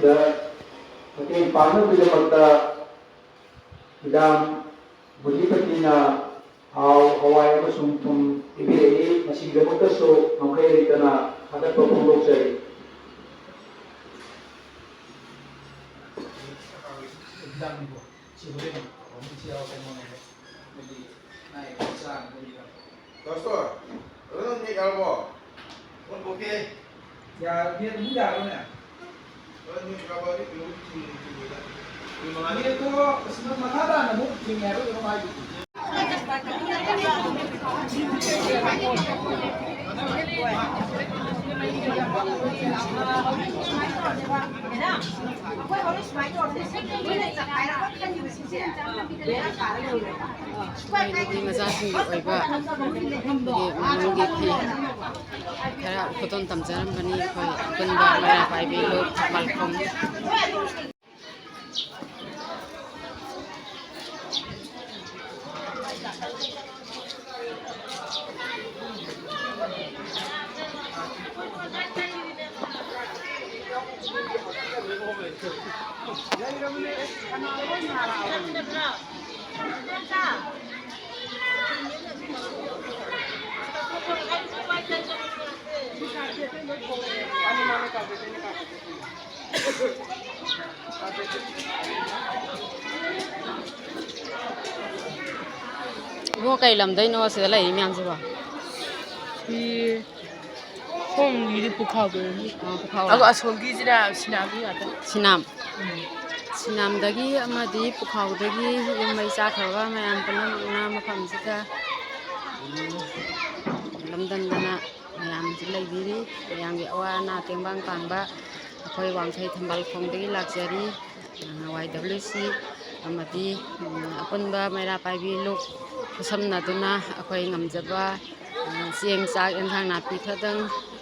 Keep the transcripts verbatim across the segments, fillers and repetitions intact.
ꯗ ꯃꯇꯦꯡ ꯄꯥꯡꯅꯕꯒꯤꯗꯃꯛꯇ ꯃꯦꯗꯥꯝ ꯕꯨꯙꯤꯄꯇꯤꯅ ꯊꯥꯎ, ꯍꯋꯥꯏ ꯑꯃꯁꯨꯡ ꯊꯨꯝ ꯄꯤꯕꯤꯔꯛꯏ꯫ ꯃꯁꯤꯒꯤꯗꯃꯛꯇꯁꯨ ꯉꯝꯈꯩ ꯂꯩꯇꯅ ꯊꯥꯒꯠꯄ ꯐꯣꯡꯗꯣꯛꯆꯔꯤ꯫ ꯗꯥꯁꯇꯣ, ꯑꯗꯨ ꯅꯪ ꯅꯦꯠ ꯌꯥꯔꯕꯣ? ꯐꯣꯟ ꯇꯧꯔꯛꯀꯦ꯫ ꯌꯥ-, ꯅꯦꯠ ꯑꯃꯨꯛ ꯌꯥꯔꯣꯏꯅꯦ꯫ ꯍꯣꯏ, ꯅꯦꯠ ꯌꯥꯔꯕ ꯑꯗꯨ ꯀꯩꯅꯣ ꯊꯤꯡꯉꯤ, ꯊꯤꯡꯉꯤꯗ꯫ ꯅꯦꯠꯇꯣ ꯑꯁ ꯅꯪ ꯃꯈꯥ ꯇꯥꯅ ꯑꯃꯨꯛ ꯊꯤꯡꯉꯦ ꯍꯥꯏꯕ꯭ꯔꯥ ꯀꯩꯅꯣꯝ ꯍꯥꯏꯗꯨꯗꯤ꯫ ꯑꯩꯈꯣꯏ ꯅꯨꯄꯤ ꯃꯆꯥꯁꯤꯡꯒꯤ ꯑꯣꯏꯕ ꯑꯩꯈꯣꯏꯒꯤ ꯃꯅꯨꯡꯒꯤ ꯐꯤ ꯈꯔ ꯈꯨꯗꯣꯜ ꯇꯝꯖꯔꯝꯕꯅꯤ꯫ ꯑꯩꯈꯣꯏ ꯑꯄꯨꯟꯕ ꯃꯩꯔꯥ ꯄꯥꯏꯕꯤ ꯂꯨꯞ ꯊꯝꯕꯥꯜꯈꯣꯡ꯫ ꯏꯕꯨꯡꯉꯣ, ꯀꯩ ꯂꯝꯗꯩꯅꯣ ꯁꯤꯗ ꯂꯩꯔꯤ ꯃꯌꯥꯝꯁꯤꯕꯣ? ꯁꯤ ꯁꯣꯝꯒꯤꯗꯤ ꯄꯨꯈꯥꯎꯗꯅꯤ꯫ ꯑꯥ, ꯄꯨꯈꯥꯎꯔꯥ? ꯑꯗꯣ ꯑꯁꯣꯝꯒꯤꯁꯤꯅ ꯁꯤꯅꯥꯒꯤ ꯉꯥꯛꯇ꯫ ꯁꯤꯅꯥꯝ꯫ ꯎꯝ꯫ ꯁꯤꯅꯥꯝꯗꯒꯤ ꯑꯃꯗꯤ ꯄꯨꯈꯥꯎꯗꯒꯤ ꯌꯨꯝ ꯃꯩ ꯆꯥꯈ꯭ꯔꯕ ꯃꯌꯥꯝ ꯄꯨꯝꯅꯃꯛꯅ ꯃꯐꯝꯁꯤꯗ, ꯎꯝ, ꯂꯝꯗꯝꯗꯅ ꯃꯌꯥꯝꯁꯤ ꯂꯩꯕꯤꯔꯤ꯫ ꯃꯌꯥꯝꯒꯤ ꯑꯋꯥ ꯑꯅꯥ ꯇꯦꯡꯕꯥꯡ ꯄꯥꯡꯕ ꯑꯩꯈꯣꯏ ꯋꯥꯡꯈꯩ ꯊꯝꯕꯥꯜꯈꯣꯡꯗꯒꯤ ꯂꯥꯛꯆꯔꯤ꯫ ꯋꯥꯏ ꯗꯕ꯭ꯂꯤꯎ ꯁꯤ ꯑꯃꯗꯤ, ꯎꯝ, ꯑꯄꯨꯟꯕ ꯃꯩꯔꯥ ꯄꯥꯏꯕꯤ ꯂꯨꯞ ꯈꯨꯠꯁꯝꯅꯗꯨꯅ ꯑꯩꯈꯣꯏ ꯉꯝꯖꯕ, ꯎꯝ, ꯆꯦꯡ, ꯆꯥꯛ, ꯑꯦꯟꯁꯥꯡ ꯅꯥꯄꯤ ꯈꯔꯗꯪ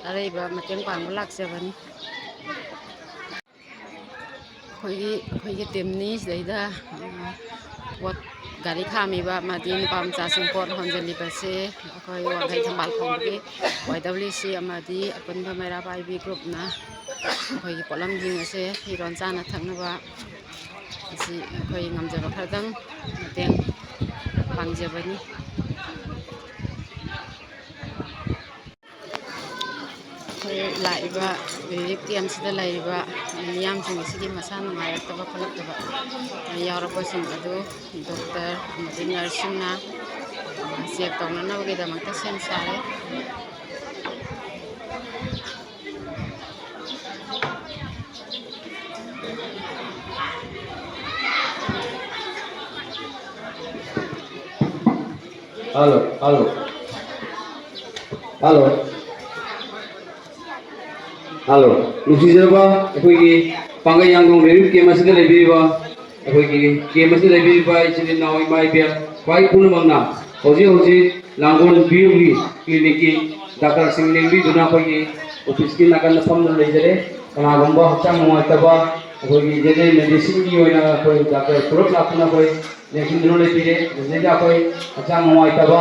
ꯑꯔꯩꯕ ꯃꯇꯦꯡ ꯄꯥꯡꯕ ꯂꯥꯛꯆꯕꯅꯤ꯫ ꯑꯩꯈꯣꯏꯒꯤ, ꯑꯩꯈꯣꯏꯒꯤ ꯇꯤꯝꯅꯤ ꯁꯤꯗꯩꯗ, ꯎꯝ, ꯄꯣꯠ ꯒꯥꯔꯤ ꯈꯥꯝꯃꯤꯕ ꯑꯃꯗꯤ ꯅꯨꯄꯥ ꯃꯆꯥꯁꯤꯡ ꯄꯣꯠ ꯍꯣꯟꯖꯜꯂꯤꯕꯁꯦ ꯑꯩꯈꯣꯏ ꯋꯥꯡꯈꯩ ꯊꯝꯕꯥꯜ ꯈꯣꯡꯒꯤ ꯋꯥꯏ ꯗꯕ꯭ꯂꯤꯎ ꯁꯤ ꯑꯃꯗꯤ ꯑꯄꯨꯟꯕ ꯃꯩꯔꯥ ꯄꯥꯏꯕꯤ ꯒ꯭ꯔꯨꯞꯅ ꯑꯩꯈꯣꯏꯒꯤ ꯄꯣꯠꯂꯝꯁꯤꯡ ꯑꯁꯦ ꯐꯤꯔꯣꯜ ꯆꯥꯅ ꯊꯛꯅꯕ ꯑꯁꯤ ꯑꯩꯈꯣꯏ ꯉꯝꯖꯕ ꯈꯔꯗꯪ ꯃꯇꯦꯡ ꯄꯥꯡꯖꯕꯅꯤ꯫ ꯑꯩꯈꯣꯏ ꯂꯥꯛꯏꯕ ꯔꯤꯂꯤꯐ ꯀꯦꯝꯁꯤꯗ ꯂꯩꯔꯤꯕ ꯃꯤꯌꯥꯝꯁꯤꯡ ꯑꯁꯤꯒꯤ ꯃꯁꯥ ꯅꯨꯡꯉꯥꯏꯔꯛꯇꯕ ꯈꯣꯠꯂꯛꯇꯕ ꯌꯥꯎꯔꯛꯄꯁꯤꯡ ꯑꯗꯨ ꯗꯣꯛꯇꯔ ꯑꯃꯗꯤ ꯅꯔꯁꯁꯤꯡꯅ ꯆꯦꯛ ꯇꯧꯅꯅꯕꯒꯤꯗꯃꯛꯇ ꯁꯦꯝ ꯁꯥꯔꯦ꯫ Hello, hello. ꯍꯜꯂꯣ꯫ ꯍꯜꯂꯣ꯫ ꯅꯨꯡꯁꯤꯖꯔꯕ ꯑꯩꯈꯣꯏꯒꯤ ꯄꯥꯡꯒꯩ ꯌꯥꯡꯈꯣꯡ ꯔꯤꯂꯤꯐ ꯀꯦꯝ ꯑꯁꯤꯗ ꯂꯩꯕꯤꯔꯤꯕ ꯑꯩꯈꯣꯏꯒꯤ ꯀꯦꯝ ꯑꯁꯤꯗ ꯂꯩꯕꯤꯔꯤꯕ ꯏꯆꯤꯜ ꯏꯅꯥꯎ, ꯏꯃꯥ ꯏꯕꯦꯜ, ꯈ꯭ꯋꯥꯏ ꯄꯨꯝꯅꯃꯛꯅ ꯍꯧꯖꯤꯛ ꯍꯧꯖꯤꯛ ꯂꯥꯡꯒꯣꯜ ꯄꯤꯌꯨꯒꯤ ꯀ꯭ꯂꯤꯅꯤꯛꯀꯤ ꯗꯥꯛꯇꯔꯁꯤꯡ ꯂꯦꯡꯕꯤꯗꯨꯅ ꯑꯩꯈꯣꯏꯒꯤ ꯑꯣꯐꯤꯁꯀꯤ ꯅꯥꯀꯟꯗ ꯐꯝꯗꯨꯅ ꯂꯩꯖꯔꯦ꯫ ꯀꯅꯥꯒꯨꯝꯕ ꯍꯛꯆꯥꯡ ꯅꯨꯡꯉꯥꯏꯇꯕ, ꯑꯩꯈꯣꯏꯒꯤ ꯖꯦꯅꯔꯦꯜ ꯃꯦꯗꯤꯁꯤꯟꯒꯤ ꯑꯣꯏꯅ ꯑꯩꯈꯣꯏ ꯗꯥꯛꯇꯔ ꯄꯨꯂꯞ ꯂꯥꯛꯇꯨꯅ ꯑꯩꯈꯣꯏ ꯌꯦꯡꯁꯤꯟꯗꯨꯅ ꯂꯩꯕꯤꯔꯦ꯫ ꯑꯗꯨꯗꯩꯗ ꯑꯩꯈꯣꯏ ꯍꯛꯆꯥꯡ ꯅꯨꯡꯉꯥꯏꯇꯕ,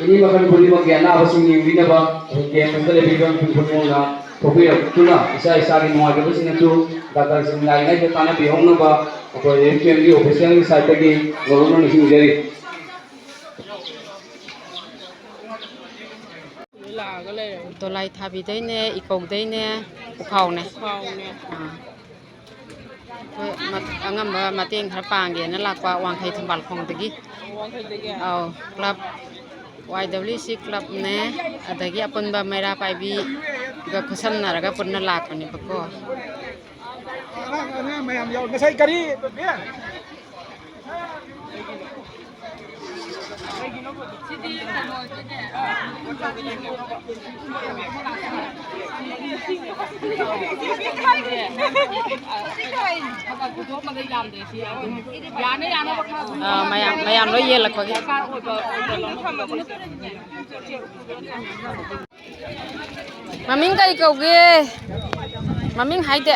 ꯑꯦꯅꯤ ꯃꯈꯜ ꯈꯨꯗꯤꯡꯃꯛꯀꯤ ꯑꯅꯥꯕꯁꯤꯡ ꯌꯦꯡꯕꯤꯅꯕ ꯑꯩꯈꯣꯏ ꯀꯦꯝ ꯑꯁꯤꯗ ꯂꯩꯕꯤꯕ ꯃꯤꯄꯨꯝ ꯈꯨꯗꯤꯡꯃꯛꯅ ꯊꯣꯛꯄꯤꯔꯛꯇꯨꯅ ꯏꯁꯥ ꯏꯁꯥꯒꯤ ꯅꯨꯡꯉꯥꯏꯇꯕꯁꯤꯡ ꯑꯗꯨ ꯗꯥꯛꯇꯔꯁꯤꯡ ꯂꯥꯛꯏꯉꯩꯗ ꯇꯥꯟꯅꯕꯤꯍꯧꯅꯕ ꯑꯩꯈꯣꯏ ꯔꯤꯂꯤꯐ ꯀꯦꯝꯒꯤ ꯑꯣꯐꯤꯁꯤꯌꯦꯜꯒꯤ ꯁꯥꯏꯠꯇꯒꯤ ꯒꯣꯔꯃꯦꯟꯅ ꯅꯤꯡꯁꯤꯡꯖꯔꯤ꯫ ꯗꯣꯂꯥꯏ ꯊꯥꯕꯤꯗꯩꯅꯦ, ꯏꯀꯧꯗꯩꯅꯦ, ꯄꯨꯈꯥꯎꯅꯦ꯫ ꯄꯨꯈꯥꯎꯅꯦ꯫ ꯑꯥ꯫ ꯑꯩꯈꯣꯏ ꯃ-, ꯑꯉꯝꯕ ꯃꯇꯦꯡ ꯈꯔ ꯄꯥꯡꯒꯦꯅ ꯂꯥꯛꯄ ꯋꯥꯡꯈꯩ ꯊꯝꯕꯥꯜꯈꯣꯡꯗꯒꯤ꯫ ꯋꯥꯡꯈꯩꯗꯒꯤ? ꯑꯧ, ꯀ꯭ꯂꯕ ꯋꯥꯏ ꯗꯕ꯭ꯂꯤꯎ ꯁꯤ ꯀ꯭ꯂꯕꯅꯦ, ꯑꯗꯒꯤ ꯑꯄꯨꯟꯕ ꯃꯩꯔꯥ ꯄꯥꯏꯕꯤꯒ ꯈꯨꯠꯁꯝꯅꯔꯒ ꯄꯨꯟꯅ ꯂꯥꯛꯄꯅꯦꯕꯀꯣ꯫ ꯑꯉꯥꯡ, ꯑꯉꯥꯡ ꯃꯌꯥꯝ ꯌꯥꯎ-, ꯉꯁꯥꯏ ꯒꯥꯔꯤ, ꯑꯥ, ꯃꯌꯥꯝ, ꯃꯌꯥꯝ ꯂꯣꯏ ꯌꯦꯜꯂꯛꯄꯒꯤ꯫ ꯃꯃꯤꯡ ꯀꯔꯤ ꯀꯧꯒꯦ? ꯃꯃꯤꯡ ꯍꯥꯏꯗꯦ꯫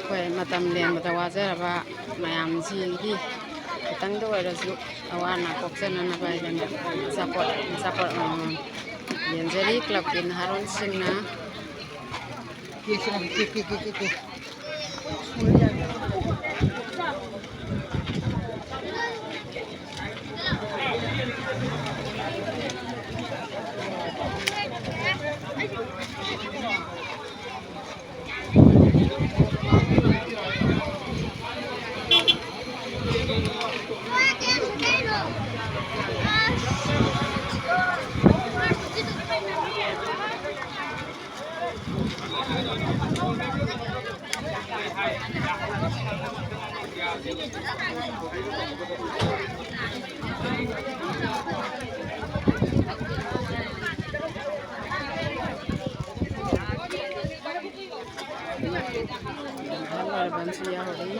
ꯑꯩꯈꯣꯏ ꯃꯇꯝ ꯂꯦꯟꯕꯗ ꯋꯥꯖꯔꯕ ꯃꯌꯥꯝꯁꯤꯒꯤ ꯈꯤꯇꯪꯗ ꯑꯣꯏꯔꯁꯨ ꯑꯋꯥ ꯑꯅꯥ ꯀꯣꯛꯆꯅꯅꯕ ꯍꯥꯏꯗꯅ ꯑꯆꯥꯄꯣꯠ, ꯑꯆꯥꯄꯣꯠ ꯑꯃꯃꯝ ꯌꯦꯟꯖꯔꯤ꯫ ꯀ꯭ꯂꯕꯀꯤ ꯅꯍꯥꯔꯣꯜꯁꯤꯡꯅ ꯑꯍꯜ ꯑꯣꯏꯔꯕ ꯑꯃꯁꯨ ꯌꯥꯎꯔꯤ꯫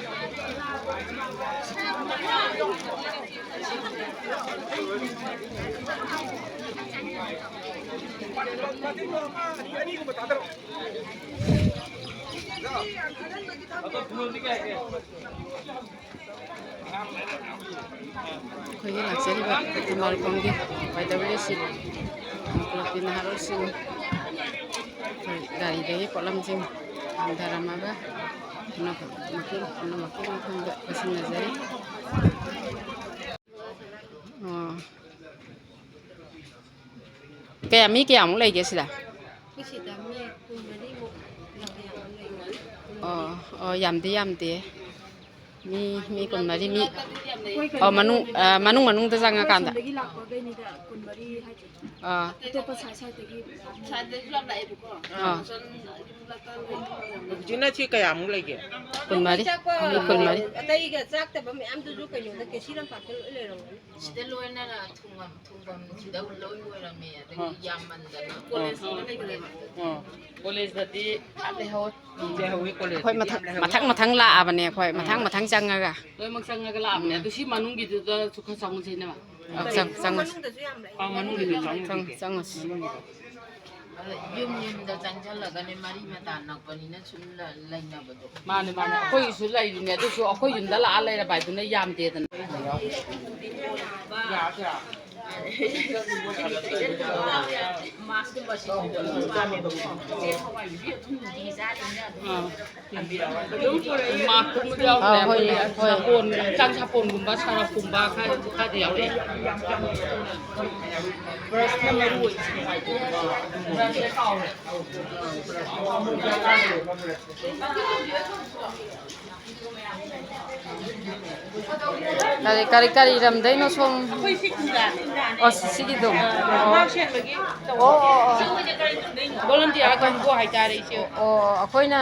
ꯑꯩꯈꯣꯏꯒꯤ ꯂꯥꯛꯆꯔꯤꯕ ꯊꯝꯕꯥꯜ ꯂꯩꯈꯣꯝꯒꯤ ꯋꯥꯏ ꯗꯕ꯭ꯂꯤꯎ ꯁꯤ ꯀ꯭ꯂꯕꯀꯤ ꯅꯍꯥꯔꯣꯜꯁꯤꯡ ꯑꯩꯈꯣꯏ ꯒꯥꯔꯤꯗꯒꯤ ꯄꯣꯠꯂꯝꯁꯤꯡ ꯍꯟꯊꯔꯝꯃꯒ ꯄꯨꯝꯅꯃꯛ-, ꯄꯨꯝꯅꯃꯛꯀꯤ ꯃꯐꯝꯗ ꯄꯤꯁꯤꯟꯅꯖꯔꯤ꯫ ꯑꯣ꯫ ꯀꯌꯥ, ꯃꯤ ꯀꯌꯥꯃꯨꯛ ꯂꯩꯒꯦ ꯁꯤꯗ? ꯑꯩꯈꯣꯏ ꯁꯤꯗ ꯃꯤ ꯀꯨꯟꯃꯔꯤꯃꯨꯛ ꯂꯥꯛꯑꯦ, ꯌꯥꯝ ꯂꯩ꯫ ꯑꯣ, ꯑꯣ, ꯌꯥꯝꯗꯤ ꯌꯥꯝꯗꯦ꯫ ꯃꯤ, ꯃꯤ ꯀꯨꯟꯃꯔꯤ, ꯃꯤ, ꯑꯣ, ꯃꯅꯨꯡ, ꯑ, ꯃꯅꯨꯡ, ꯃꯅꯨꯡꯗ ꯆꯪꯉꯀꯥꯟꯗ꯫ ꯑꯩꯈꯣꯏ ꯁꯣꯝꯗꯒꯤ ꯂꯥꯛꯄꯈꯩꯅꯤꯗ ꯀꯨꯟꯃꯔꯤ ꯍꯥꯏꯁꯦ꯫ ꯑꯥ꯫ ꯑꯇꯣꯞꯄ ꯁꯥꯏ ꯁꯥꯏꯗꯒꯤ ꯁꯥꯏꯗꯁꯨ ꯌꯥꯝ ꯂꯥꯛꯑꯦꯕꯀꯣ꯫ ꯑꯥ꯫ ꯍꯧꯖꯤꯛꯅ ꯁꯤ ꯀꯌꯥꯃꯨꯛ ꯂꯩꯒꯦ? ꯀꯨꯟꯃꯔꯤ꯫ ꯃꯤ ꯀꯨꯟꯃꯔꯤ꯫ ꯑꯇꯩꯒ ꯆꯥꯛꯇꯕ ꯃꯌꯥꯝꯗꯨꯁꯨ ꯀꯩꯅꯣꯗ ꯀꯦ ꯁꯤ ꯂꯝꯄꯥꯛꯇ ꯂꯣꯏ ꯂꯩꯔꯝꯒꯅꯤ꯫ ꯁꯤꯗ ꯂꯣꯏꯅ ꯊꯨꯡꯉꯝ-, ꯊꯨꯡꯐꯝ ꯁꯤꯗ ꯂꯣꯏ ꯑꯣꯏꯔꯝꯃꯦ꯫ ꯑꯗꯒꯤ ꯑꯥ꯫ ꯌꯥꯝꯃꯟꯗꯅ ꯑꯥ꯫ ꯀꯣꯂꯦꯖꯇ ꯂꯩꯕꯅꯦꯕ꯫ ꯑꯥ꯫ ꯀꯣꯂꯦꯖꯇꯗꯤ ꯌꯥꯝ ꯂꯩꯍꯧꯋꯦ꯫ ꯂꯩꯍꯧꯋꯤ ꯀꯣꯂꯦꯖꯇꯗꯤ ꯑꯩꯈꯣꯏ ꯃꯊꯪ, ꯌꯥꯝ ꯂꯩꯍꯧꯋꯤ꯫ ꯃꯊꯪ ꯃꯊꯪ ꯂꯥꯛꯑꯕꯅꯦ ꯑꯩꯈꯣꯏ꯫ ꯃꯊꯪ ꯑꯥ꯫ ꯃꯊꯪ ꯆꯪꯉꯒ꯫ ꯂꯣꯏꯅꯃꯛ ꯆꯪꯉꯒ ꯂꯥꯛꯑꯕꯅꯦ꯫ ꯎꯝ꯫ ꯑꯗꯨ ꯁꯤ ꯃꯅꯨꯡꯒꯤꯗꯨꯗꯁꯨ ꯈꯔ ꯆꯪꯉꯨꯁꯤꯅꯦ꯫ ꯑꯥ, ꯆꯪ-, ꯆꯪꯉꯨꯁꯤ꯫ ꯑꯥ, ꯃꯅꯨꯡꯗꯁꯨ ꯌꯥꯝ ꯂꯩ꯫ ꯑꯥ, ꯃꯅꯨꯡꯒꯤꯗꯨ ꯆꯪꯉꯨꯁꯤ꯫ ꯆꯪ-, ꯆꯪꯉꯨꯁꯤ꯫ ꯃꯅꯨꯡꯒꯤꯗꯣ꯫ ꯌꯨꯝ ꯌꯨꯝꯗ ꯆꯪꯁꯜꯂꯒꯅꯦ, ꯃꯔꯤ ꯃꯇꯥ ꯅꯛꯄꯅꯤꯅ ꯁꯨꯝ ꯂ-, ꯂꯩꯅꯕꯗꯣ꯫ ꯃꯥꯅꯦ, ꯃꯥꯅꯦ, ꯑꯩꯈꯣꯏꯒꯤꯁꯨ ꯂꯩꯔꯤꯅꯦ, ꯑꯗꯨꯁꯨ ꯑꯩꯈꯣꯏ ꯌꯨꯝꯗ ꯂꯥꯛꯑ ꯂꯩꯔꯕ ꯍꯥꯏꯗꯨꯅ ꯌꯥꯝꯗꯦꯗꯅ꯫ ꯃꯥꯁꯀꯨꯝꯕ ꯁꯤꯖꯤꯟꯅꯕ ꯄꯥꯝꯃꯦꯕꯀꯣ꯫ ꯆꯦꯡ ꯍꯋꯥꯏꯒꯤꯗꯤ ꯑꯗꯨꯝ ꯅꯨꯡꯇꯤꯒꯤ ꯆꯥꯔꯤꯕꯅꯤꯅ ꯑꯗꯨꯝ ꯑꯥ꯫ ꯃꯥꯛꯀꯨꯝꯕ ꯌꯥꯎꯈ꯭ꯔꯦ꯫ ꯑꯥ, ꯍꯣꯏ, ꯑꯩꯈꯣꯏꯒꯤ ꯍꯣꯏ꯫ ꯁꯥꯄꯣꯟ, ꯍꯛꯆꯥꯡ ꯁꯥꯄꯣꯟꯒꯨꯝꯕ, ꯁꯔꯞꯀꯨꯝꯕ ꯈꯔ, ꯈꯔꯗꯤ ꯌꯥꯎꯔꯛꯑꯦ꯫ ꯕ꯭ꯔꯁꯅ ꯃꯔꯨ ꯑꯣꯏ꯫ ꯀꯔꯤ, ꯀꯔꯤ, ꯀꯔꯤ ꯂꯝꯗꯩꯅꯣ ꯁꯣꯝ? ꯑꯩꯈꯣꯏ ꯁꯤ ꯈꯨꯟꯗ꯫ ꯑꯣ, ꯁꯤ-, ꯁꯤꯒꯤꯗꯣ꯫ ꯑꯣ꯫ ꯅꯥꯛ ꯁꯦꯡꯕꯒꯤ ꯇꯧꯕ꯫ ꯑꯣ, ꯑꯣ, ꯑꯣ, ꯑꯣ꯫ Volunteer ꯀꯥꯡꯕꯨ ꯍꯥꯏꯇꯥꯔꯦ, ꯏꯆꯦ꯫ ꯑꯣ, ꯑꯣ, ꯑꯩꯈꯣꯏꯅ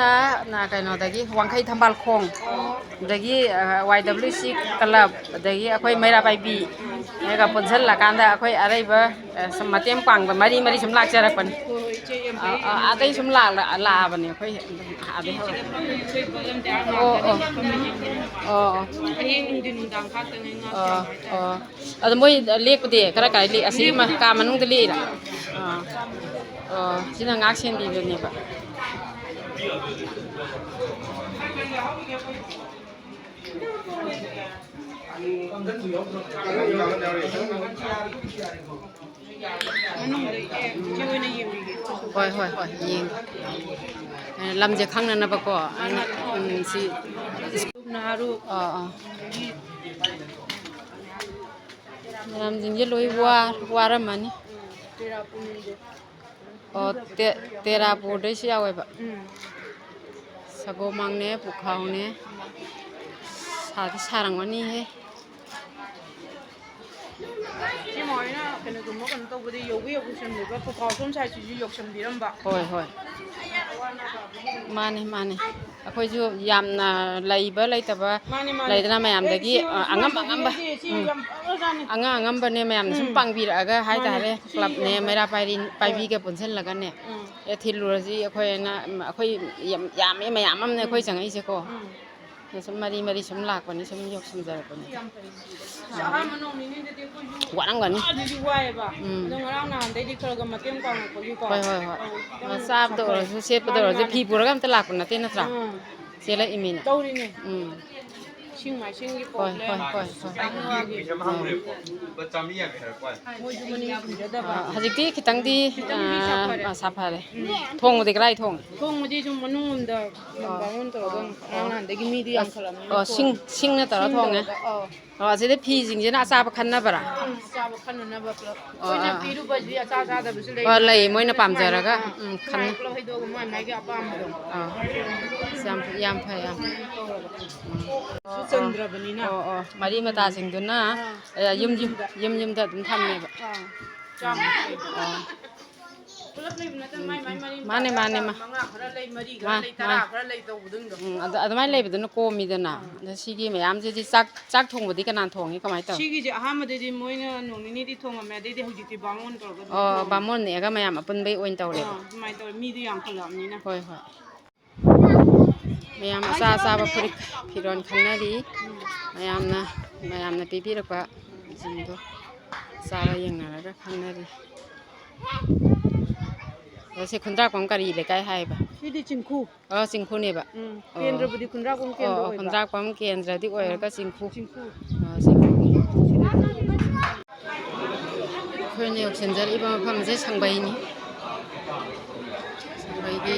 ꯅ-, ꯀꯩꯅꯣꯗꯒꯤ, ꯋꯥꯡꯈꯩ ꯊꯝꯕꯥꯜꯈꯣꯡ꯫ ꯑꯣ꯫ ꯑꯗꯒꯤ, ꯑ, ꯋꯥꯏ ꯗꯕ꯭ꯂꯤꯎ ꯁꯤ ꯀ꯭ꯂꯕ, ꯑꯗꯒꯤ ꯑꯩꯈꯣꯏ ꯃꯩꯔꯥ ꯄꯥꯏꯕꯤ, ꯎꯝ꯫ ꯍꯥꯏꯔꯒ ꯄꯨꯟꯁꯤꯜꯂꯀꯥꯟꯗ ꯑꯩꯈꯣꯏ ꯑꯔꯩꯕ, ꯑ, ꯁꯨꯝ ꯃꯇꯦꯡ ꯄꯥꯡꯕ ꯃꯔꯤ ꯃꯔꯤ ꯁꯨꯝ ꯂꯥꯛꯆꯔꯛꯄꯅꯤ꯫ ꯍꯣꯏ, ꯍꯣꯏ, ꯏꯆꯦ, ꯌꯥꯝ ꯑ, ꯐꯩ, ꯑ, ꯌꯥꯝ ꯑꯗꯩ ꯅꯨꯡꯉꯥꯏꯖꯔꯦ꯫ ꯁꯨꯝ ꯂꯥꯛꯂ-, ꯂꯥꯛꯑꯕꯅꯦ ꯑꯩꯈꯣꯏ ꯑꯗꯩ ꯏꯆꯦ, ꯍꯧꯔꯛꯄ꯫ ꯏꯆꯦ, ꯏꯆꯦ, ꯏꯆꯦ, ꯏꯆꯦ, ꯑꯣ, ꯑꯣ꯫ ꯀꯝꯃꯤꯇꯤꯁꯤꯅ꯫ ꯑꯣ, ꯑꯣ꯫ ꯍꯌꯦꯡ ꯅꯨꯡꯊꯤꯟ ꯅꯨꯡꯗꯥꯡ ꯈꯥꯛꯇꯅꯦ ꯉꯥ ꯑꯣ, ꯁꯦꯝꯕ ꯍꯥꯏꯇꯥꯔꯦ꯫ ꯑꯣ꯫ ꯑꯗꯣ ꯃꯣꯏ ꯂꯦꯛꯄꯗꯤ ꯀꯔꯥꯏ ꯀꯥꯏ ꯂꯦꯛ-, ꯑꯁꯤ ꯃ-, ꯂꯦꯛꯄꯗꯤ ꯀꯥ ꯃꯅꯨꯡꯗ ꯂꯦꯛꯏꯔꯥ? ꯑꯥ꯫ ꯑꯣ, ꯁꯤꯅ ꯉꯥꯛ ꯁꯦꯟꯕꯤꯕꯅꯦꯕ꯫ ꯃꯅꯨꯡꯗ ꯏꯆꯦ, ꯏꯆꯦ ꯑꯣꯏꯅ ꯌꯦꯡꯕꯤꯒꯦ꯫ ꯍꯣꯏ, ꯍꯣꯏ, ꯍꯣꯏ, ꯌꯦꯡꯒꯦ꯫ ꯑꯦ, ꯂꯝꯁꯦ ꯈꯪꯅꯅꯕꯀꯣ꯫ ꯑꯩꯅ, ꯎꯝ, ꯁꯤ ꯅꯍꯥꯔꯨ꯫ ꯑꯥ, ꯑꯥ꯫ ꯃꯌꯥꯝꯁꯤꯡꯁꯦ ꯂꯣꯏ ꯋꯥ-, ꯋꯥꯔꯝꯃꯅꯤ꯫ ꯎꯝ, ꯆꯨꯔꯥꯀꯣꯔꯣꯟꯗꯣ꯫ ꯑꯣ, ꯇꯦ-, ꯇꯦꯔꯥꯄꯨꯔꯗꯩꯁꯨ ꯌꯥꯎꯋꯦꯕ꯫ ꯎꯝ꯫ ꯁꯒꯣꯃꯥꯡꯅꯦ, ꯄꯨꯈꯥꯎꯅꯦ꯫ ꯁꯥꯗꯤ ꯁꯥꯔꯝꯒꯅꯤꯍꯦ꯫ ꯏꯆꯦ ꯃꯥ ꯍꯣꯏꯅ ꯀꯩꯅꯣꯒꯨꯝꯕ ꯀꯩꯅꯣ ꯇꯧꯕꯗꯤ ꯌꯧꯕ ꯌꯧꯁꯟꯕꯤꯕ꯭ꯔꯥ? ꯄꯨꯈꯥꯎ ꯁꯣꯝ ꯁꯥꯏꯠꯁꯤꯁꯨ ꯌꯧꯁꯟꯕꯤꯔꯝꯕ꯫ ꯍꯣꯏ, ꯍꯣꯏ꯫ ꯃꯥꯅꯦ, ꯃꯥꯅꯦ꯫ ꯑꯩꯈꯣꯏꯁꯨ ꯌꯥꯝꯅ ꯂꯩꯕ ꯂꯩꯇꯕ ꯃꯥꯅꯦ, ꯃꯥꯅꯦ꯫ ꯂꯩꯗꯅ ꯑꯦ, ꯃꯌꯥꯝꯗꯒꯤ, ꯏꯆꯦ ꯑ, ꯍꯣꯏ ꯑꯉꯝ ꯁꯨꯃꯥꯏꯅ ꯑꯉꯝꯕ꯫ ꯇꯧꯕꯤꯔꯗꯤ ꯏꯆꯦ ꯎꯝ꯫ ꯌꯥꯝ ꯐꯒ꯭ꯔꯖꯥꯠꯅꯤ꯫ ꯑꯉꯝ ꯑꯉꯝꯕꯅꯦ ꯃꯌꯥꯝꯅ ꯁꯨꯝ ꯎꯝ꯫ ꯄꯥꯡꯕꯤꯔꯛꯑꯒ ꯃꯥꯅꯦ꯫ ꯍꯥꯏꯇꯥꯔꯦ, ꯏꯆꯦ ꯀ꯭ꯂꯕꯅꯦ, ꯌꯥꯝ ꯐ-, ꯃꯩꯔꯥ ꯄꯥꯏꯔꯤ-, ꯍꯣꯏ꯫ ꯄꯥꯏꯕꯤꯒ ꯄꯨꯟꯁꯤꯜꯂꯒꯅꯦ꯫ ꯎꯝ꯫ ꯑꯦ, ꯊꯤꯜꯂꯨꯔꯁꯤ ꯑꯩꯈꯣꯏꯅ, ꯎꯝ, ꯑꯩꯈꯣꯏ ꯌꯥꯝ ꯌꯥꯝꯃꯦ, ꯃꯌꯥꯝ ꯑꯃꯅꯦ ꯎꯝ꯫ ꯑꯩꯈꯣꯏ ꯆꯪꯉꯛꯏꯁꯦꯀꯣ꯫ ꯎꯝ꯫ ꯁꯨꯝ ꯃꯔꯤ ꯃꯔꯤ ꯁꯨꯝ ꯂꯥꯛꯄꯅꯤ, ꯁꯨꯝ ꯌꯧꯁꯤꯟꯖꯔꯛꯄꯅꯤ꯫ ꯑꯁ, ꯑꯍꯥꯟꯕ ꯅꯣꯡ ꯅꯤꯅꯤꯗꯗꯤ ꯑꯩꯈꯣꯏꯁꯨ ꯋꯥꯔꯝꯒꯅꯤ꯫ ꯋꯥꯗꯤ ꯋꯥꯏꯑꯦꯕ꯫ ꯎꯝ꯫ ꯑꯗꯣ ꯉꯔꯥꯡ ꯅꯍꯥꯟꯗꯩꯗꯤ ꯈꯔ ꯈꯔ ꯃꯇꯦꯡ ꯄꯥꯡꯉꯛꯄꯒꯤꯀꯣ꯫ ꯍꯣꯏ, ꯍꯣꯏ, ꯍꯣꯏ꯫ ꯑꯧ, ꯈꯤꯇꯪ ꯑ, ꯆꯥꯕꯗ ꯁꯥꯐꯔꯦ꯫ ꯑꯣꯏꯔꯁꯨ, ꯁꯦꯠꯄꯗ ꯃꯥꯅꯦ, ꯑꯣꯏꯔꯁꯨ, ꯃꯥꯅꯦ꯫ ꯐꯤ ꯄꯨꯔꯒ ꯑꯝꯇ ꯂꯥꯛꯄ ꯅꯠꯇꯦ, ꯅꯠꯇ꯭ꯔꯥ? ꯎꯝ꯫ ꯆꯦꯜꯂꯛꯏꯃꯤꯅ꯫ ꯇꯧꯔꯤꯅꯦ꯫ ꯎꯝ꯫ ꯏꯁꯤꯡ ꯃꯥꯏꯁꯤꯡꯒꯤ ꯍꯣꯏ, problem꯫ ꯍꯣꯏ, ꯍꯣꯏ, ꯍꯣꯏ꯫ ꯃꯣꯏꯁꯨ ꯃꯅꯤꯡ ꯍꯟꯖꯗꯕ꯫ ꯑ, ꯍꯧꯖꯤꯛꯇꯤ ꯈꯤꯇꯪꯗꯤ, ꯈꯤꯇꯪꯗꯤ ꯑ, ꯁꯥꯐꯔꯦ꯫ ꯑ, ꯁꯥꯐꯔꯦ꯫ ꯎꯝ꯫ ꯊꯣꯡꯕꯗꯤ ꯀꯗꯥꯏ ꯊꯣꯡꯉꯤ? ꯊꯣꯡꯕꯗꯤ ꯁꯨꯝ ꯃꯅꯨꯡ ꯂꯣꯝꯗ ꯑꯣ, ꯕꯥꯃꯣꯟ ꯇꯧꯔꯒ ꯑꯣ, ꯉꯔꯥꯡ ꯑꯣ꯫ ꯅꯍꯥꯟꯗꯒꯤ ꯃꯤꯗꯤ ꯑꯁ, ꯌꯥꯝꯈꯠꯂꯛꯑꯕꯅꯤꯅ ꯑꯣ, ꯁꯤꯡ-, ꯊꯣꯡꯉꯦ꯫ ꯁꯤꯡꯅ ꯇꯧꯔ ꯁꯤꯡ ꯊꯣꯡꯉꯦ? ꯇꯧꯔꯒ, ꯑꯧ꯫ ꯑꯣ, ꯑꯁꯤꯗ ꯐꯤꯁꯤꯡꯁꯤꯅ ꯑꯆꯥꯕ ꯈꯟꯅꯕ꯭ꯔꯥ? ꯎꯝ, ꯑꯆꯥꯕ ꯈꯟꯅꯅꯕ ꯄꯨꯂꯞ꯫ ꯑꯣ, ꯑꯩꯈꯣꯏꯅ ꯑꯥ, ꯑꯥ꯫ ꯄꯤꯔꯨꯕꯁꯤ ꯑꯆꯥ ꯆꯥꯗꯕꯁꯨ ꯍꯣꯏ, ꯂꯩꯕꯅꯤꯅ ꯂꯩ, ꯃꯣꯏꯅ ꯁꯨꯃꯥꯏꯅ, ꯄꯥꯝꯖꯔꯒ, ꯑꯥ, ꯎꯝ, ꯁꯨꯃꯥꯏꯅ ꯈꯟꯅ-, ꯄꯨꯂꯞ ꯍꯩꯗꯣꯛꯑꯒ ꯃꯥꯏ ꯃꯥꯏꯒꯤ ꯑꯄꯥꯝꯕꯗꯣ꯫ ꯑꯥ, ꯑꯁ, ꯌꯥꯝ ꯐꯩ, ꯌꯥꯝ ꯐꯩ, ꯌꯥꯝ ꯐꯩ꯫ ꯎꯝ꯫ ꯁꯨ ꯑꯣ, ꯑꯣ꯫ ꯆꯟꯗ꯭ꯔꯕꯅꯤꯅ꯫ ꯑꯣ, ꯑꯣ, ꯃꯔꯤ ꯃꯇꯥꯁꯤꯡꯗꯨꯅ, ꯑꯥ, ꯑꯦ, ꯌꯨꯝ ꯌꯨꯝ, ꯌꯨꯝꯗ꯫ ꯌꯨꯝ ꯌꯨꯝꯗ ꯑꯗꯨꯝ ꯊꯝꯃꯦꯕ꯫ ꯑꯥ, ꯆꯥꯝꯃ꯫ ꯑꯣ꯫ ꯄꯨꯂꯞ ꯂꯩꯕ ꯅꯠꯇꯦ, ꯃꯥꯏ, ꯃꯥꯏ, ꯃꯔꯤ ꯃꯥꯅꯦ, ꯃꯇꯥ ꯃꯥꯅꯦ, ꯃꯥ-, ꯃꯉꯥ ꯈꯔ ꯂꯩ, ꯃꯔꯤ ꯈꯔ ꯃꯥ-, ꯂꯩ, ꯇꯔꯥ ꯃꯥ-, ꯈꯔ ꯂꯩ ꯇꯧꯕꯗꯨꯡꯗꯣ꯫ ꯎꯝ, ꯑꯗ-, ꯑꯗꯨꯃꯥꯏꯅ ꯂꯩꯕꯗꯨꯅ ꯀꯣꯝꯃꯤꯗꯅ꯫ ꯑꯥ꯫ ꯑꯗ ꯁꯤꯒꯤ ꯃꯌꯥꯝꯁꯤꯗꯤ ꯆꯥꯛ, ꯆꯥꯛ ꯊꯣꯡꯕꯗꯤ ꯀꯅꯥꯅ ꯊꯣꯡꯉꯤ, ꯀꯃꯥꯏꯅ ꯇꯧꯋꯤ? ꯁꯤꯒꯤꯁꯦ ꯑꯍꯥꯟꯕꯗꯗꯤ ꯃꯣꯏꯅ ꯅꯣꯡ ꯅꯤꯅꯤꯗꯤ ꯊꯣꯡꯉꯝꯃꯦ, ꯑꯗꯩꯗꯤ ꯍꯧꯖꯤꯛꯇꯤ ꯕꯥꯃꯣꯟ ꯇꯧꯔꯒ ꯑꯗꯨꯝ ꯑꯣ, ꯊꯣꯡꯉꯦ꯫ ꯕꯥꯃꯣꯟ ꯅꯦꯛꯑꯒ ꯃꯌꯥꯝ ꯑꯄꯨꯟꯕꯩ ꯑꯣꯏꯅ ꯇꯧꯔꯦꯕ꯫ ꯑꯥ, ꯑꯗꯨꯃꯥꯏꯅ ꯇꯧꯔꯦ, ꯃꯤꯗꯣ ꯌꯥꯝꯈꯠꯂꯛꯑꯕꯅꯤꯅ꯫ ꯍꯣꯏ, ꯍꯣꯏ꯫ ꯃꯌꯥꯝ ꯑꯆꯥ ꯑꯆꯥꯕ ꯐꯨꯔꯤꯠ ꯐꯤꯔꯣꯜ ꯈꯟꯅꯔꯤ꯫ ꯃꯌꯥꯝꯅ, ꯃꯌꯥꯝꯅ ꯄꯤꯕꯤꯔꯛꯄꯁꯤꯡꯗꯣ꯫ ꯆꯥꯕ ꯌꯦꯡꯅꯔꯒ ꯈꯟꯅꯔꯤ꯫ ꯑꯗꯣ ꯁꯤ ꯈꯨꯟꯗ꯭ꯔꯥꯛꯄꯝ ꯀꯔꯤ ꯂꯩꯀꯥꯏ ꯍꯥꯏꯕ? ꯁꯤꯗꯤ ꯆꯤꯡꯈꯨ꯫ ꯑꯣ, ꯆꯤꯡꯈꯨꯅꯦꯕ꯫ ꯎꯝ, ꯑꯣ꯫ ꯀꯦꯟꯗ꯭ꯔꯕꯨꯗꯤ ꯈꯨꯟꯗ꯭ꯔꯥꯛꯄꯝ ꯑꯣ, ꯀꯦꯟꯗ꯭ꯔ ꯑꯣ, ꯑꯣꯏꯕ꯫ ꯈꯨꯟꯗ꯭ꯔꯥꯛꯄꯝ ꯀꯦꯟꯗ꯭ꯔꯗꯤ ꯑꯣꯏꯔꯒ ꯎꯝ, ꯆꯤꯡꯈꯨ꯫ ꯆꯤꯡꯈꯨ꯫ ꯑꯣ, ꯆꯤꯡꯈꯨ꯫ ꯑꯩꯈꯣꯏꯅ ꯌꯧꯁꯤꯟꯖꯔꯛꯏꯕ ꯃꯐꯝꯁꯦ ꯁꯪꯕꯩꯅꯤ꯫ ꯁꯪꯕꯩꯒꯤ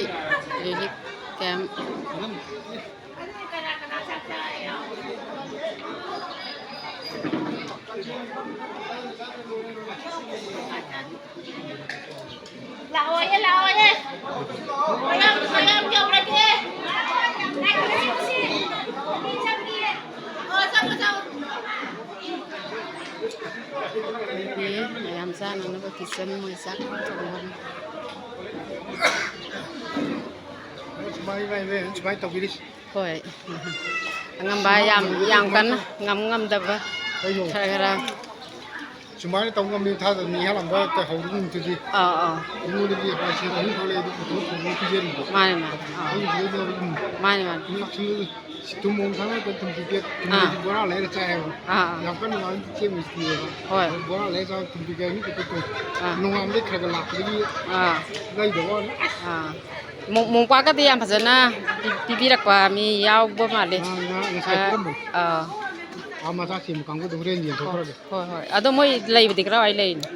relief camp꯫ ꯂꯥꯛꯑꯣꯌꯦ, ꯂꯥꯛꯑꯣꯌꯦ꯫ ꯃꯌꯥꯝ, ꯃꯌꯥꯝ ꯌꯧꯔꯒꯦ꯫ ꯑꯣ, ꯆꯪꯉꯣ, ꯆꯪꯉꯣ꯫ ꯑꯩꯈꯣꯏꯒꯤ ꯃꯌꯥꯝ ꯆꯥꯅꯅꯕ kitchen ꯃꯣꯏ ꯆꯥꯛ ꯊꯣꯡꯕꯅꯤ꯫ ꯁꯨꯃꯥꯏ, ꯁꯨꯃꯥꯏ, ꯁꯨꯃꯥꯏ ꯇꯧꯕꯤꯔꯤꯁꯤ꯫ ꯍꯣꯏ꯫ ꯑꯉꯝꯕ ꯌꯥꯝ, ꯌꯥꯝ ꯀꯟꯅ ꯉꯝ ꯉꯝꯗꯕ ꯀꯩꯅꯣ? ꯈꯔ ꯈꯔ꯫ ꯁꯨꯃꯥꯏꯅ ꯇꯧ ꯉꯝꯃꯤ ꯊꯥꯖꯗꯅ ꯏꯍꯥꯟ ꯍꯥꯟꯕ ꯇꯧꯍꯧꯔꯤ ꯅꯨꯃꯤꯠꯇꯨꯗꯤ꯫ ꯑꯥ, ꯑꯥ꯫ ꯑꯩꯉꯣꯟꯗꯗꯤ ꯍꯋꯥꯏ ꯁꯦꯔ ꯑꯍꯨꯝ ꯈꯛ ꯂꯩ, ꯑꯗꯨ ꯄꯨꯊꯣꯛ ꯄꯨꯊꯣꯛ ꯄꯤꯖꯔꯤꯕ꯫ ꯃꯥꯅꯦ, ꯃꯥꯅꯦ꯫ ꯑꯥ꯫ ꯑꯗꯨꯒꯤꯗꯨꯗ ꯑꯗꯨꯝ ꯃꯥꯅꯦ, ꯃꯥꯅꯦ꯫ ꯑꯗꯨꯝ ꯂꯥꯛꯁꯜꯂꯒ ꯊꯨꯝ ꯃꯣꯔꯣꯛ ꯊꯥꯛꯅꯗꯕ ꯊꯨꯝ ꯄꯦꯀꯦꯠ, ꯊꯨꯝ ꯑꯥ꯫ ꯕꯣꯔꯥ ꯂꯩꯔ ꯆꯥꯏꯌꯦꯕ꯫ ꯑꯥ, ꯑꯥ꯫ ꯌꯥꯝ ꯀꯟꯅ ꯅꯨꯡꯉꯥꯏꯕ ꯆꯦꯡ ꯃꯤꯁꯇ꯭ꯔꯤꯑꯕ꯫ ꯍꯣꯏ꯫ ꯕꯣꯔꯥ ꯂꯩꯔ ꯆꯥꯕ ꯊꯨꯝ ꯄꯦꯀꯦꯠ ꯑꯅꯤ ꯈꯛꯇ ꯇꯧ꯫ ꯑꯥ꯫ ꯅꯣꯡꯉꯥꯟꯕꯗꯩ ꯈꯔ ꯈꯔ ꯂꯥꯛꯄꯗꯒꯤ ꯑꯥ꯫ ꯂꯩꯗꯕ ꯋꯥꯅꯤ꯫ ꯑꯥ꯫ ꯃꯣ-, ꯃꯣꯝꯄꯥꯛꯀꯗꯤ ꯌꯥꯝ ꯐꯖꯅ ꯄꯤ-, ꯄꯤꯕꯤꯔꯛꯄ ꯃꯤ ꯌꯥꯎꯕ ꯃꯥꯜꯂꯤ꯫ ꯑꯥ, ꯉꯥ-, ꯉꯁꯥꯏ ꯑꯥ, ꯄꯤꯔꯝꯕꯅꯤ꯫ ꯑꯥ꯫ ꯑꯥ, ꯃꯆꯥ ꯁꯦꯝꯕ ꯀꯥꯡꯕꯨꯗꯣ ꯍꯣꯔꯦꯟ ꯌꯦꯟꯊꯣꯛꯈ꯭ꯔꯒꯦ꯫ ꯍꯣꯏ, ꯍꯣꯏ꯫ ꯑꯗꯣ ꯃꯣꯏ ꯂꯩꯕꯗꯤ ꯀꯗꯥꯏꯋꯥꯏ ꯂꯩꯔꯤꯅꯣ?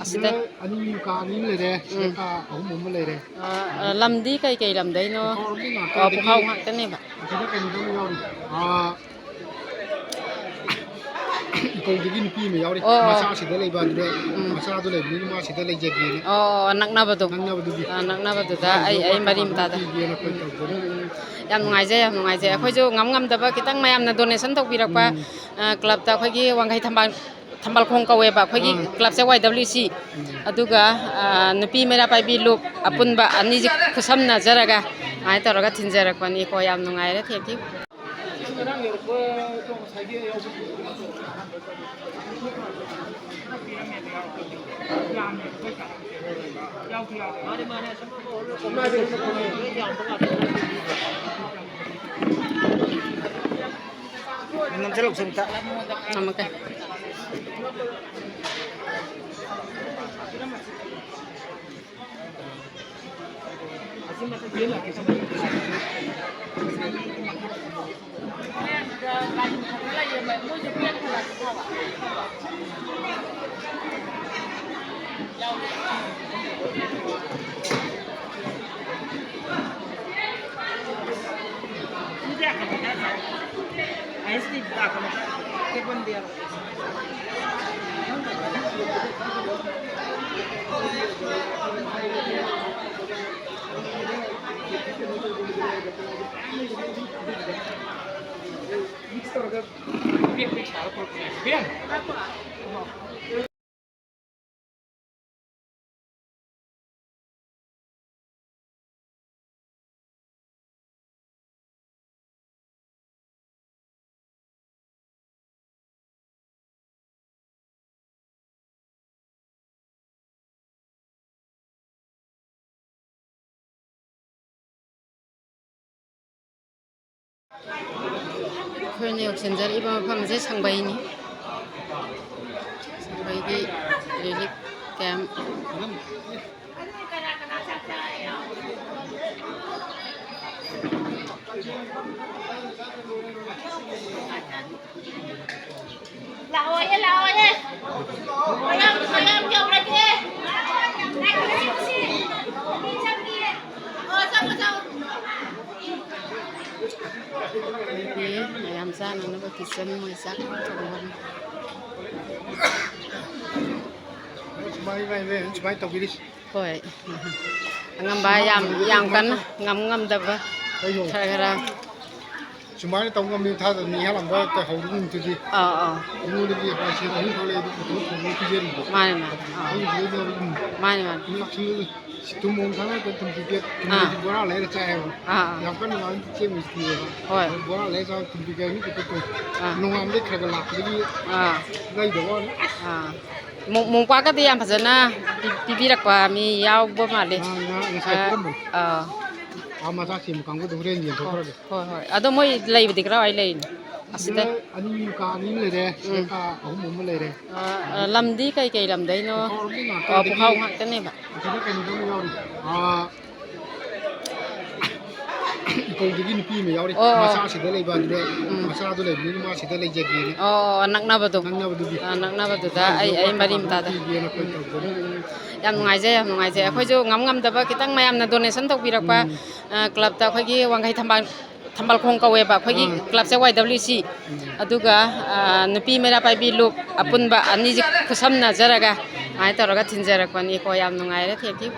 ꯑꯁꯤꯗ? ꯁꯤꯗ ꯑꯅꯤ, ꯀꯥ ꯑꯅꯤ ꯑꯃ ꯂꯩꯔꯦ, ꯁꯤꯗ ꯎꯝ꯫ ꯀꯥ ꯑꯍꯨꯝ ꯑꯃ ꯂꯩꯔꯦ꯫ ꯑ, ꯑ, ꯂꯝꯗꯤ ꯀꯩ ꯀꯩ ꯂꯝꯗꯩꯅꯣ? ꯄꯨꯈ꯭ꯔꯥꯎꯔꯣꯝꯗꯩ ꯉꯥꯛꯇ꯫ ꯑꯣ, ꯑꯗꯒꯤ ꯄꯨꯈ꯭ꯔꯥꯎ ꯉꯥꯛꯇꯅꯦꯕ꯫ ꯑꯁꯤꯗ ꯀꯩꯅꯣꯗ ꯑꯃ ꯌꯥꯎꯔꯤ꯫ ꯑꯥ, ꯏꯀꯧꯗꯒꯤ ꯅꯨꯄꯤ ꯑꯃ ꯌꯥꯎꯔꯤ꯫ ꯑꯣ, ꯑꯣ꯫ ꯃꯆꯥ ꯑꯁꯤꯗ ꯂꯩꯕ ꯑꯗꯨꯗ ꯎꯝ꯫ ꯃꯆꯥꯗꯣ ꯂꯩꯕꯅꯤꯅ ꯃꯥ ꯁꯤꯗ ꯂꯩꯖꯒꯦꯅ꯫ ꯑꯣ, ꯑꯣ, ꯅꯛꯅꯕꯗꯣ꯫ ꯅꯛꯅꯕꯗꯨꯒꯤ꯫ ꯑ, ꯅꯛꯅꯕꯗꯨꯗ ꯃꯥꯒꯤꯁꯨ ꯑꯩ, ꯑꯩ ꯋꯥꯠꯇ ꯃꯔꯤ ꯄꯥꯕ ꯃꯇꯥꯗ꯫ ꯄꯤꯒꯦꯅ ꯑꯩꯈꯣꯏ ꯎꯝ, ꯇꯧꯖꯔꯤ꯫ ꯎꯝ, ꯎꯝ꯫ ꯌꯥꯝ ꯅꯨꯡꯉꯥꯏꯖꯩ, ꯌꯥꯝ ꯅꯨꯡꯉꯥꯏꯖꯩ꯫ ꯎꯝ꯫ ꯑꯩꯈꯣꯏꯁꯨ ꯉꯝ ꯉꯝꯗꯕ ꯈꯤꯇꯪ ꯃꯌꯥꯝꯅ donation ꯇꯧꯕꯤꯔꯛꯄ, ꯎꯝ꯫ ꯑ, clubꯇ ꯑꯩꯈꯣꯏꯒꯤ ꯋꯥꯡꯈꯩ ꯊꯝꯕꯥꯜ ꯊꯝꯕꯥꯜꯈꯣꯡ ꯀꯧꯋꯦꯕ ꯑꯩꯈꯣꯏꯒꯤ ꯑꯥ꯫ clubꯁꯦ, ꯋꯥꯏ ꯗꯕ꯭ꯂꯤꯎ ꯁꯤ꯫ ꯎꯝ꯫ ꯑꯗꯨꯒ, ꯑ, ꯅꯨꯄꯤ ꯃꯩꯔꯥ ꯄꯥꯏꯕꯤ ꯂꯨꯞ ꯎꯝ꯫ ꯑꯄꯨꯟꯕ ꯑꯅꯤꯁꯤ ꯈꯨꯠꯁꯝꯅꯖꯔꯒ ꯑꯗꯨꯃꯥꯏꯅ ꯇꯧꯔꯒ ꯊꯤꯟꯖꯔꯛꯄꯅꯤꯀꯣ꯫ ꯌꯥꯝ ꯅꯨꯡꯉꯥꯏꯔꯦ, thank you꯫ ꯅꯝꯁꯤꯜꯂꯨ ꯁꯨꯝꯇ꯫ ꯊꯝꯃꯒꯦ꯫ ꯑꯩꯈꯣꯏꯅ ꯌꯧꯁꯤꯟꯖꯔꯛꯏꯕ ꯃꯐꯝꯁꯦ ꯁꯪꯕꯩꯅꯤ꯫ ꯁꯪꯕꯩꯒꯤ relief camp꯫ ꯂꯥꯛꯑꯣꯌꯦ, ꯂꯥꯛꯑꯣꯌꯦ꯫ ꯃꯌꯥꯝ, ꯃꯌꯥꯝ ꯌꯧꯔꯒꯦ꯫ ꯑꯣ, ꯆꯪꯉꯣ, ꯆꯪꯉꯣ꯫ ꯑꯩꯈꯣꯏꯒꯤ ꯃꯌꯥꯝ ꯆꯥꯅꯅꯕ kitchen ꯃꯣꯏ ꯆꯥꯛ ꯊꯣꯡꯐꯝ꯫ ꯁꯨꯃꯥꯏ, ꯁꯨꯃꯥꯏ, ꯁꯨꯃꯥꯏ ꯇꯧꯕꯤꯔꯤꯁꯤ꯫ ꯍꯣꯏ꯫ ꯑꯉꯝꯕ ꯌꯥꯝ, ꯌꯥꯝ ꯀꯟꯅ ꯉꯝ ꯉꯝꯗꯕ ꯀꯩꯅꯣ? ꯈꯔ ꯈꯔ꯫ ꯁꯨꯃꯥꯏꯅ ꯇꯧ ꯉꯝꯃꯤ ꯊꯥꯗꯅꯤ ꯏꯍꯥꯟ ꯍꯥꯟꯕ ꯇꯧꯍꯧꯔꯤ ꯅꯨꯃꯤꯠꯇꯨꯗꯤ꯫ ꯑꯥ, ꯑꯥ꯫ ꯑꯩꯉꯣꯟꯗꯒꯤ ꯍꯥꯏꯁꯦ ꯑꯍꯨꯝ ꯊꯣꯛꯂꯛꯑꯦ ꯑꯗꯨ ꯄꯨꯊꯣꯛ ꯄꯨꯊꯣꯛ ꯄꯤꯖꯔꯤꯕ꯫ ꯃꯥꯅꯦ, ꯃꯥꯅꯦ꯫ ꯑꯥ꯫ ꯑꯍꯨꯝ ꯊꯣꯛꯂꯛꯑꯦ ꯑꯗꯨ ꯑꯗꯨꯝ꯫ ꯃꯥꯅꯦ, ꯃꯥꯅꯦ꯫ ꯑꯗꯨꯝ ꯂꯥꯛꯁꯤꯜꯂꯦ꯫ ꯁꯤ ꯊꯨꯝ ꯃꯣꯔꯣꯛ ꯊꯥꯛꯅꯕ ꯊꯨꯝ ꯄꯤꯀꯦꯠ ꯑꯥ꯫ ꯕꯣꯔꯥ ꯂꯩꯔ ꯆꯥꯏꯌꯦꯕ꯫ ꯑꯥ, ꯑꯥ꯫ ꯌꯥꯝ ꯀꯟꯅ ꯃꯌꯥꯝ ꯆꯦꯟꯕꯁꯨ ꯀꯤꯌꯦꯕ꯫ ꯍꯣꯏ꯫ ꯕꯣꯔꯥ ꯂꯩꯔ ꯆꯥꯕ ꯊꯨꯝ ꯄꯤꯀꯦꯠ ꯑꯅꯤ ꯈꯛꯇ ꯇꯧ꯫ ꯑꯥ꯫ ꯅꯣꯡꯉꯥꯟꯕꯗꯩ ꯈꯔ ꯈꯔ ꯂꯥꯛꯄꯗꯒꯤ ꯑꯥ꯫ ꯂꯩꯗꯕ ꯋꯥꯅꯤ꯫ ꯑꯥ꯫ ꯃꯣ-, ꯃꯣꯝꯄꯥꯛꯀꯗꯤ ꯌꯥꯝ ꯐꯖꯅ ꯄꯤ-, ꯄꯤꯕꯤꯔꯛꯄ ꯃꯤ ꯌꯥꯎꯕ ꯃꯥꯜꯂꯤ꯫ ꯑꯥ, ꯉꯥ-, ꯉꯁꯥꯏ ꯑꯥ꯫ ꯄꯤꯔꯝꯕꯅꯤ꯫ ꯑꯥ꯫ ꯑꯥ, ꯃꯆꯥ ꯁꯦꯝꯕ ꯀꯥꯡꯕꯨꯗꯣ ꯍꯣꯔꯦꯟ ꯌꯦꯟꯊꯣꯛꯈ꯭ꯔꯒꯦ꯫ ꯍꯣꯏ, ꯍꯣꯏ꯫ ꯑꯗꯣ ꯃꯣꯏ ꯂꯩꯕꯗꯤ ꯀꯔꯥꯏꯋꯥꯏ ꯂꯩꯔꯤꯅꯣ? ꯑꯁꯤꯗ? ꯁꯤꯗ ꯑꯅꯤ, ꯀꯥ ꯑꯅꯤ ꯑꯃ ꯂꯩꯔꯦ꯫ ꯁꯤꯗ ꯎꯝ꯫ ꯀꯥ ꯑꯍꯨꯝ ꯑꯃ ꯂꯩꯔꯦ꯫ ꯑ, ꯑ, ꯂꯝꯗꯤ ꯀꯩ ꯀꯩ ꯂꯝꯗꯩꯅꯣ? ꯄꯨꯈꯥꯎꯔꯣꯝꯗꯩ ꯉꯥꯛꯇ꯫ ꯑꯣ, ꯑꯗꯒꯤ ꯄꯨꯈꯥꯎ ꯉꯥꯛꯇꯅꯦꯕ꯫ ꯑꯁꯤꯗ ꯀꯩꯅꯣꯗ ꯑꯃ ꯌꯥꯎꯔꯤ꯫ ꯑ, ꯏꯀꯧꯗꯒꯤ ꯅꯨꯄꯤ ꯑꯃ ꯌꯥꯎꯔꯤ꯫ ꯑꯣ, ꯑꯣ꯫ ꯃꯆꯥ ꯑꯁꯤꯗ ꯂꯩꯕ ꯑꯗꯨꯗ ꯎꯝ꯫ ꯃꯆꯥꯗꯣ ꯂꯩꯕꯅꯤꯅ ꯃꯥ ꯁꯤꯗ ꯂꯩꯖꯒꯦꯅ꯫ ꯑꯣ, ꯑꯣ, ꯅꯛꯅꯕꯗꯣ꯫ ꯅꯛꯅꯕꯗꯨꯒꯤ꯫ ꯑ, ꯅꯛꯅꯕꯗꯨꯗ ꯑꯗꯨꯗ ꯑꯩ, ꯑꯩ ꯃꯔꯤ ꯃꯇꯥꯗ꯫ ꯄꯤꯒꯦꯅ ꯑꯩꯈꯣꯏ ꯎꯝ, ꯇꯧꯖꯔꯤ꯫ ꯎꯝ, ꯎꯝ꯫ ꯌꯥꯝ ꯅꯨꯡꯉꯥꯏꯖꯩ, ꯌꯥꯝ ꯅꯨꯡꯉꯥꯏꯖꯩ꯫ ꯎꯝ꯫ ꯑꯩꯈꯣꯏꯁꯨ ꯉꯝ ꯉꯝꯗꯕ ꯈꯤꯇꯪ ꯃꯌꯥꯝꯅ donation ꯇꯧꯕꯤꯔꯛꯄ, ꯎꯝ꯫ ꯑ, clubꯇ ꯑꯩꯈꯣꯏꯒꯤ ꯋꯥꯡꯈꯩ ꯊꯝꯕꯥꯜ ꯊꯝꯕꯥꯜꯈꯣꯡ ꯀꯧꯋꯦꯕ ꯑꯩꯈꯣꯏꯒꯤ ꯑꯥ꯫ clubꯁꯦ ꯋꯥꯏ ꯗꯕ꯭ꯂꯤꯎ ꯁꯤ꯫ ꯎꯝ꯫ ꯑꯗꯨꯒ, ꯑ, ꯅꯨꯄꯤ ꯃꯩꯔꯥ ꯄꯥꯏꯕꯤ ꯂꯨꯞ ꯑꯄꯨꯟꯕ ꯑꯅꯤꯁꯤ ꯈꯨꯠꯁꯝꯅꯖꯔꯒ ꯑꯗꯨꯃꯥꯏꯅ ꯇꯧꯔꯒ ꯊꯤꯟꯖꯔꯛꯄꯅꯤꯀꯣ꯫ ꯌꯥꯝ ꯅꯨꯡꯉꯥꯏꯔꯦ꯫ Thank you꯫